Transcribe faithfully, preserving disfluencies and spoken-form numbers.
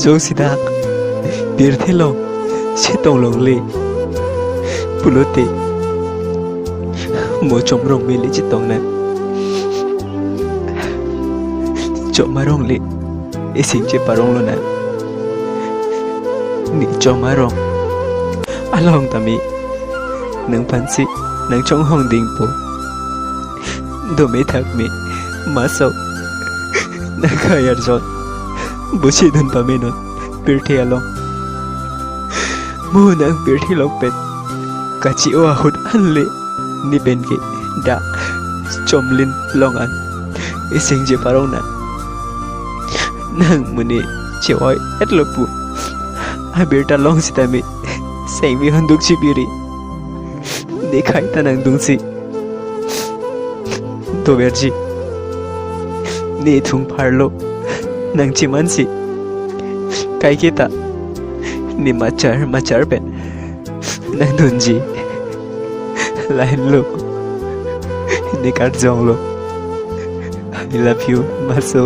Jongsi dak pirthe along chetong longle pulote, mo chom rong mele chetong nang. Chom arong le ising cheparong lonang. Ne chom arong along tame nangphansi nangchonghong dingpo. Dome thakme, maso nangkhai arjon busi dun pamenon pirthe along. Mo nang pirthe along pen kachi-o ahut anle ne pen ke dak chomlin along an ising cheparong nang. Nang mo ne che-oi-etlo pu abirta long sitame sengvi honduk chibiri. Ne khai ta nangdunsi doverji. Ne thung pharlo nangchimansi kaiketa ne machar machar pen nangdunji. Lahenlo, ne karjonglo. I love you, maso.